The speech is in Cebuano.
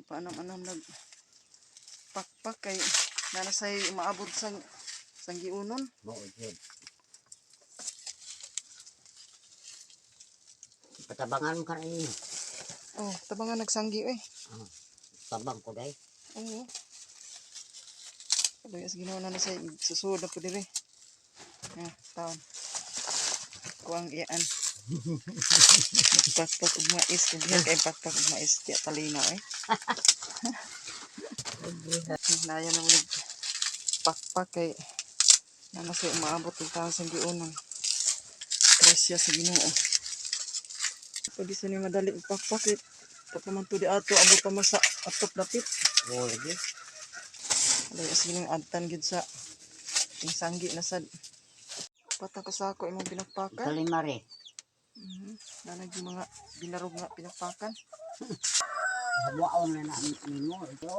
Paanam-anam nag pakpak kay nanasay maabot sa sanggiunon. Mao jud. Patabangan ka na inyo. Oh, tabangan nagsanggi eh. Tabang ko day. Oo. Kaluya sa Ginoo na sa susunod na po diri. Ya, taon. Kuang iyaan. Pakpak og mais kung diha kay pakpak og mais diya talino eh. Naya na ulit pakpak kay na sa umaabot og taon sa giunon. Grasya sa Ginoo. Pag isa ni madali og pakpak eh. Tapos man to di ato abot pa man sa atop dapit. Oo lagi. Alay, as ginoo adtan gid sa ting sanggi na sad. Pata ka sako imong pinakpakan. Kalimare. Nanag yung mga binarog nga pinakpakan. Hawaon na na nimo ito.